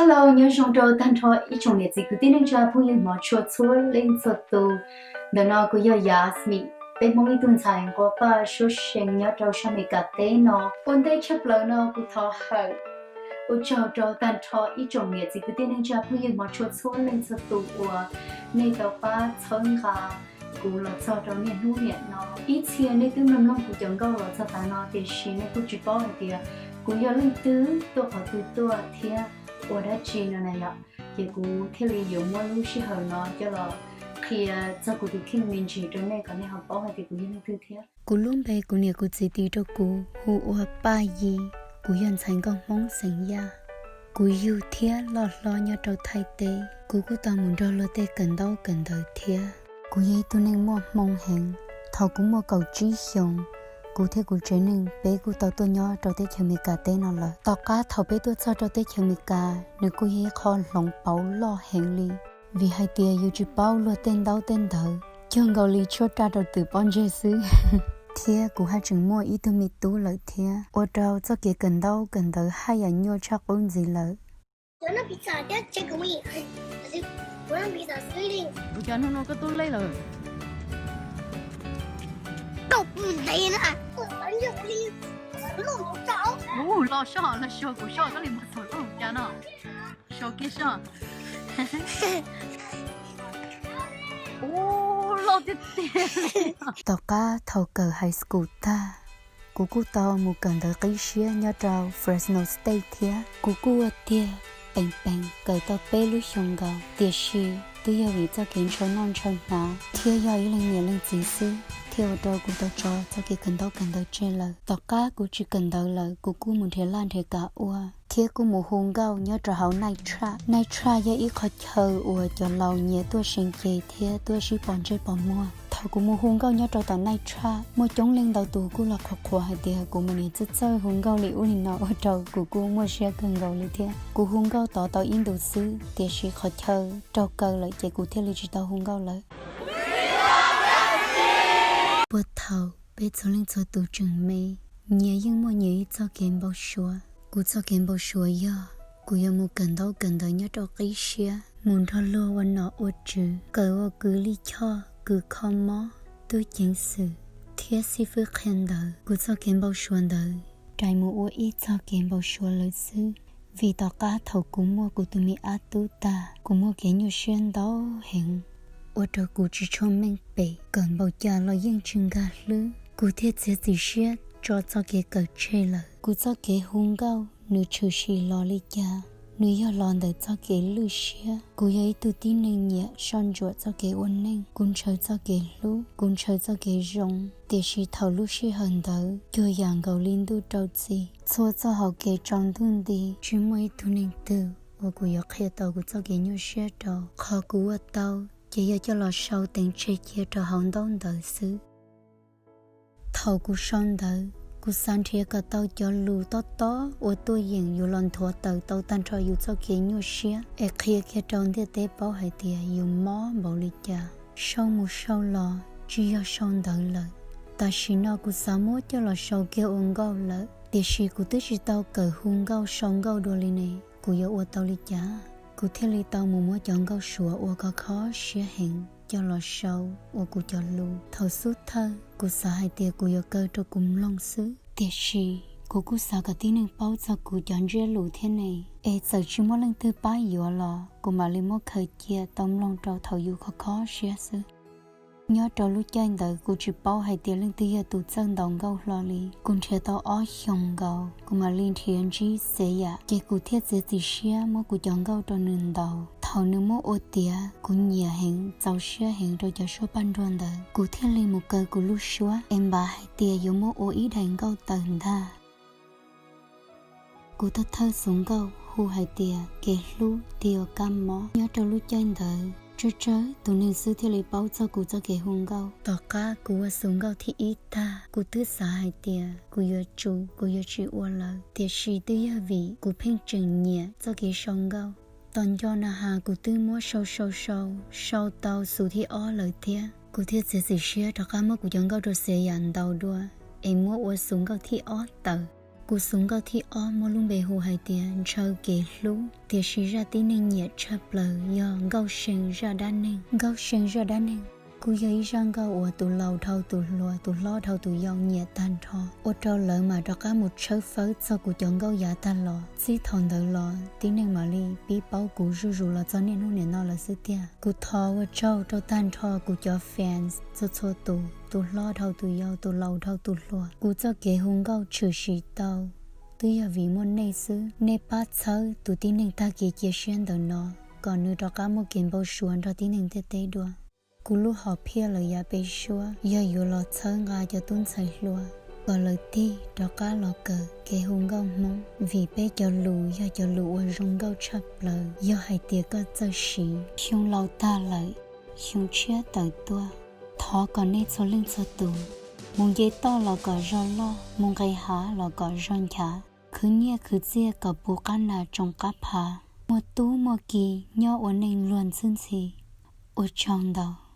Hello, nyob zoo rau tag nrho ib tsoom niam txiv kwv tij neej tsa phooj ywg hmov tshua txhua leej txhua tus. Ntawm no kuv yog Yasmine, peb Hmoob ib tug ntxhais nquag paj suab seev nyob rau sab Amelikas teb no. Ua ntej tshaj plaws no kuv thov hawm ua tsaug rau tag nrho ib tsoom niam txiv kwv tij neej tsa phooj ywg hmov tshua txhua leej txhua tus uas nej tau pab txhawb nqa kuv los txog rau niaj hnub niam no. Ib txhia nej twb mloog mloog kuv cov nkauj los txog tav no tiam sis nej kuj tsis paub hais tias kuv yog leej twg, tuaj qhov twg tuaj thiab ua dab tsi no na yom. Ces kuv thiaj li yuav muab lub sij hawm no coj los qhia txog kuv tus kheej me ntsis rau nej kom nej ho paub hais tias kuv yog leej twg thiab. Kuv lub npe kuv niam kuv txiv tis rau kuv hu ua Paj Yi. Kuv yog ntxhais nkauj Hmoob xeem Yaj. Kuv yug thiab loj hlob nyob rau Thaib teb. Kuv kuj tau mus nrog luag tej kawm ntaub kawm ntawv thiab. Kuv yog ib tug neeg muaj hmoo heev. Thaum kuv muaj kaum tsib xyoos, kuv thiab kuv tsev neeg peb kuj tau tuaj nyob rau teb chaws Amelikas teb no lawm. Tom qab thaum peb tuaj txog rau teb chaws Amelikas, nws kuj yog ib qho hloov pauv loj heev li, vim hais tias yus tsis paub luag tej ntaub tej ntawv, cuag nkaus li tshuab raj rau twm pob ntseg xwb. Thiab kuv haj tseem muaj ib tug me tub lawm thiab, ua rau txoj kev kawm ntaub kawm ntawv haj yam nyuaj tshaj qub ntxiv lawm. Ua cas hnub no koj tuaj lej lawm? Ub, los soj, los soj, kuv soj koj li mus txog lub cas no. Soj kiag soj. Ub, loj tiag tiag. Tom qab thaum kawm high school tag, kuv kuj tau mus kawm ntawv qib siab nyob rau Fresno State thiab. Kuv kuj ua tiag peem peem kawm tau peb lub xyoos nkaus, tiam sis twb yog vim txoj kev ntshaw noj ntshaw hnav thiab yog ib leeg niam leej txiv xwb thiaj ua rau kuv tau tso txoj kev kawm ntaub kawm ntawv tseg lawm. Tom qab kuv tsis kawm ntawv lawm, kuv kuj mus nrhiav laj nrhiav kam ua thiab kuj mus hu nkauj nyob rau hauv night club. Night club yog ib qho chaw uas cov laus nyias tuaj seev ceg thiab tuaj sib pom ntsej pom muag. Thaum kuv mus hu nkauj nyob rau tom night club, muaj coob leej ntau tus kuj los qhuas qhuas hais tias kuv mas niag txawj txawj hu nkauj li ub li no, ua rau kuv kuj muaj siab kawg nkaus li thiab. Kuv hu nkauj tod tau ib ntus xwb, tiam sis qhov chaw raug kaw lawm ces kuv thiaj li tsis tau hu nkauj lawm. Puag thaum peb txhua leej txhua tus tseem me, nyias yeej muaj nyias ib txoj kev npau suav. Kuv txoj kev npau suav yog kuv yuav mus kawm ntaub kawm ntawv nyob rau qib siab, mus nrog luag ua nom ua tswv, kawm ua kws lij choj, kws kho mob, tub ceev xwm thiab xib fwb qhia ntawv. Kuv txoj kev npau suav ntawd rais mus ua ib txoj kev npau suav lawm xwb, vim tom qab thaum kuv muaj kuv tus me ab tub tag, kuv muaj kev nyuaj siab ntau heev, ua rau kuv tsis tshua meej pem, kawm npaum cas los yeej tsis nkag hlwb. Kuv thiaj txiav txim siab tso txoj kev kawm tseg lawm. Kuv txoj kev hu nkauj nws tshwm sim los li cas? Nws yog los ntawm txoj kev lwj siab. Kuv yog ib tug tib neeg nyiam soj ntsuam txoj kev ua neej, kuv ntshaw txoj kev hlub, kuv ntshaw txoj kev zoo. Tiam sis thaum lub sij hawm ntawd cuag yam nkaus li ntuj rau txim, txhua txoj hau kev tsaus ntuj nti, tsis muaj ib tug neeg twg uas kuv yuav qhia tau kuv txoj kev nyuaj siab rau. Qhov kuv ua tau ces yog coj los sau teev tseg cia rau hauv ntaub ntawv xwb. Thaum kuv sau ntawv, kuv xav nrhiav kom tau cov lus tob tob ua tuaj yeem yuav los nthuav tawm tau tag nrho yus txoj kev nyuaj siab es qhia kiag rau ntiaj teb paub hais tias yus mob npaum li cas. Sau mus sau los tsis yog sau ntawv lawm. Tam sim no kuv xav muab coj los sau kiag ua nkauj lawm, tiam sis kuv twb tsis tau kawm hu nkauj sau nkauj dua li ne, kuv yuav ua tau li cas? Kuv thiaj li tau mus muab cov nkauj suav uas kho kho siab heev coj los sau ua kuv cov lus. Thaum xub thawj kuv xav hais tias kuv yuav kaw rau kuv mloog xwb, tiam sis kuv kuj xav kom tib neeg paub txog kuv cov ntsiab lus thiab ne, es txawm tsis muaj leej twg pab yuav los kuv mam li muab khaws cia tau mloog rau thaum yus kho kho siab xwb. Nyob rau lub caij ntawd kuv tsis paub hais tias leej twg yog tus txawj ntaus nkauj hlo li. Kuv nrhiav tau ob xyoos nkaus kuv mam li nrhiav ntsib Xev Yam, ces kuv thiaj txiav txim siab muab kuv cov nkauj rau nws ntaus. Thaum nws muab ua tiav kuv nyiam heev, txaus siab heev rau cov suab paj nruag ntawd, kuv thiaj li mus kaw kuv lub suab es npav hais tias yuav muab ua ib daim nkauj tawm ntag. Kuv thawj thawj xuv nkauj hu hais tias kev hlub twb yuav kab mob. Nyob rau lub caij ntawd tsawg tsawg tus neeg xwb thiaj li paub txog kuv txoj kev hu nkauj. Tom qab kuv ua xuv nkauj thib ib tag, kuv twb xav hais tias kuv yuav tsum, kuv yuav tsis ua lawm, tiam sis twb yog vim kuv pheej tseem nyiam txoj kev sau nkauj. Tos nco na has kuv twb muab sau sau sau, sau tau xuv thib ob lawm thiab, kuv thiaj txiav txim siab rov qab muab kuv cov nkauj rau Xev Yam ntaus dua es muab ua xuv nkauj thib ob tawm. Kuv xwv nkauj thib ob muaj lub npe hu hais tias Ntshaw Kev Hlub, tiam sis zaj tib neeg nyiam tshaj plaws yog Nkauj See Zaj Dab Neeg. Nkauj See Zaj Dab Neeg kuj yog ib zaj nkauj uas tus laus dhau tus hluas, tus hlob dhau tus yau nyiam tag nrho, ua rau lawv mam rov qab mus tshawb fawb txog kuv cov nkauj yav tag los. Txij thaum ntawd los tib neeg mam li pib paub kuv zuj zus los txog niaj hnub niam no lawm xwb tiag. Kuv thov ua tsaug rau tag nrho kuv cov fans txhua txhua tus, tus hlob dhau tus yau, tus laus dhau tus hluas. Kuv txoj kev hu nkauj tshwm sim tau twb yog vim muaj nej xwb. Nej pab txhawb tus tib neeg tag kev cia siab ntawm no kom nws rov qab muaj kev npau suav nrog tib neeg ntiaj teb dua. Kuv lub hom phiaj lawm yav peb suab yog yuav los txhawb nqa cov tub ntxhais hluas kom lawv tig rov qab los kawm kev hu nkauj Hmoob, vim peb cov lus yog cov lus uas zoo nkauj tshaj plaws. Yog hais tias koj txawj siv, xyoo laus tag lawm, xyoo tshiab tawm tuaj, thov kom nej txhua leej txhua tus mus nce toj los kom zog loj, mus nqis hav los kom zog nchav, khwv nyiaj khwv txiaj kom puv qab nas tsoo qab phav, muaj tub muaj ki nyob ua neej luag ntxhwb ntxhi. Ua tsaug ntau.